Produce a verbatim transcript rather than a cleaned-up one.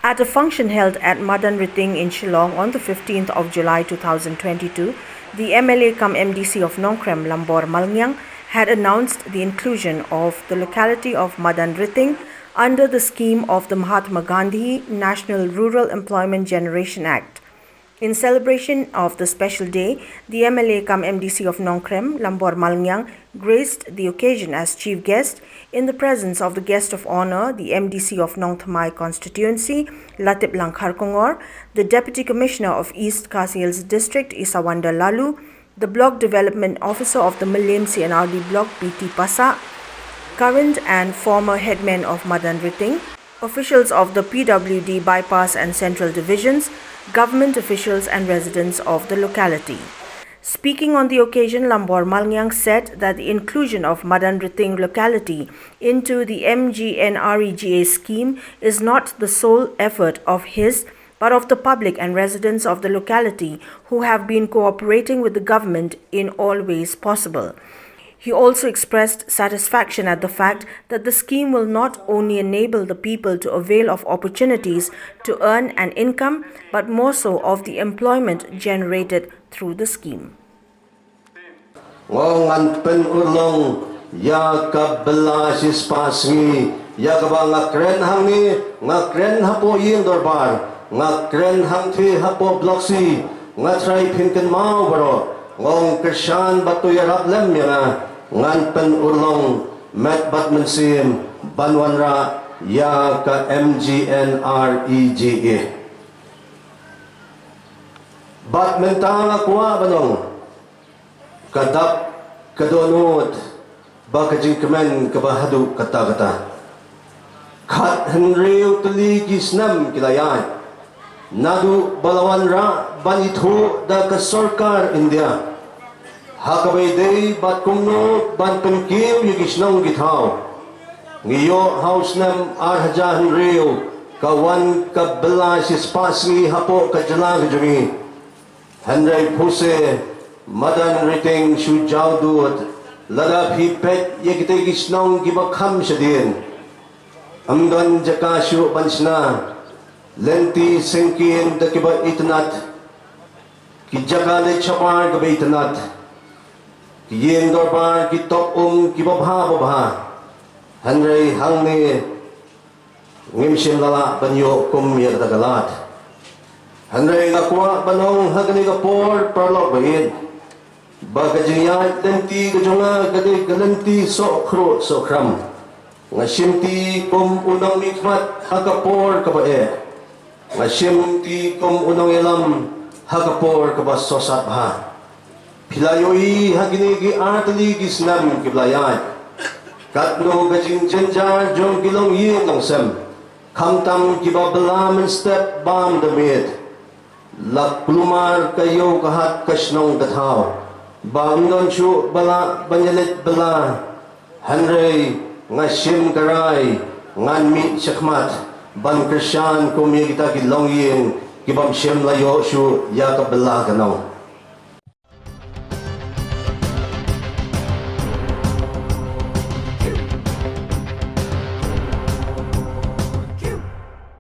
At a function held at Madan Riting in Shillong on the fifteenth of July two thousand twenty-two, the M L A cum M D C of Nongkrem, Lambor Malngiang, had announced the inclusion of the locality of Madan Riting under the scheme of the Mahatma Gandhi National Rural Employment Generation Act. In celebration of the special day, the M L A cum M D C of Nongkrem, Lambor Malngiang, graced the occasion as chief guest in the presence of the guest of honor, the M D C of Nongthymmai constituency, Latiplang Kharkongor, the Deputy Commissioner of East Khasi Hills District, Isawanda Laloo, the Block Development Officer of the Mylliem C and R D Block, B T Passah, current and former headmen of Madan Riting, officials of the P W D Bypass and Central Divisions, government officials and residents of the locality. Speaking on the occasion, Lambor Malngiang said that the inclusion of Madan Riting locality into the M G N R E G A scheme is not the sole effort of his, but of the public and residents of the locality who have been cooperating with the government in all ways possible. He also expressed satisfaction at the fact that the scheme will not only enable the people to avail of opportunities to earn an income, but more so of the employment generated through the scheme. Nga ngan pynurlong ïa ka bylla shispah sngi, ïa kaba nga kren hangne, nga kren hapoh ïing dorbar, nga kren hangthie hapoh Block C, nga trai phin kynmaw baroh, nga ong kyrshan bad to ïarap lem ïa nga, ngan pynurlong met bad mynsiem ban wanrah ïa ka M G N R E G A. Bad mynta nga kwah ban ong, ka dap ka dohnud ba ka jingkmen kaba haduh katta katta. Khathynriew tylli ki snem ki la ïaid naduh ba la wanrah ban ithuh da ka sorkar India ha kaba ïadei bad kumno ban pynkiew ïa ki shnong ki thaw. Ngi ïoh ha u snem ar hajar hynriew ka wan ka bylla shispah sngi hapoh ka jylla ka jong ngi. Hynrei phewse, Madan Riting shu jaw dud, lada phi peit ïa kitei ki shnong kiba kham shadien. Ym don jaka shuh ban shna, lynti syngkien da kiba itynnat, ki jaka leit shabar kiba itynnat, ki ïing dorbar ki top um kiba bha ba bha. Hynrei hangne ngim shym la lah ban ïoh kum ïa kata ka lad. Hynrei nga kwah ban ong ha kane ka por paralok ba ïeit, ba ka jingïaid lynti ka jong nga ka dei ka lynti sohkhruh sohkhram. Nga shimti kum u nongmihkhmat ha ka por kaba eh. Nga shimti kum u nongïalam ha ka por kaba sosat bha. Phi la ïohi ha kine ki artylli ki snem kiba la ïaid, katno ka jingjynjar jong ki longïing longsem, khamtam kiba bylla mynstep bam da miet. La kulmar ka ïew ka hat ka shnong ka thaw, ba ym don shuh ba lah ban ïaleit bylla. Hynrei nga shim ka rai, ngan mih shakhmat ban kyrshan kum ïa kita ki longïing kibym shym la ïoh shuh ïa ka bylla ka nong.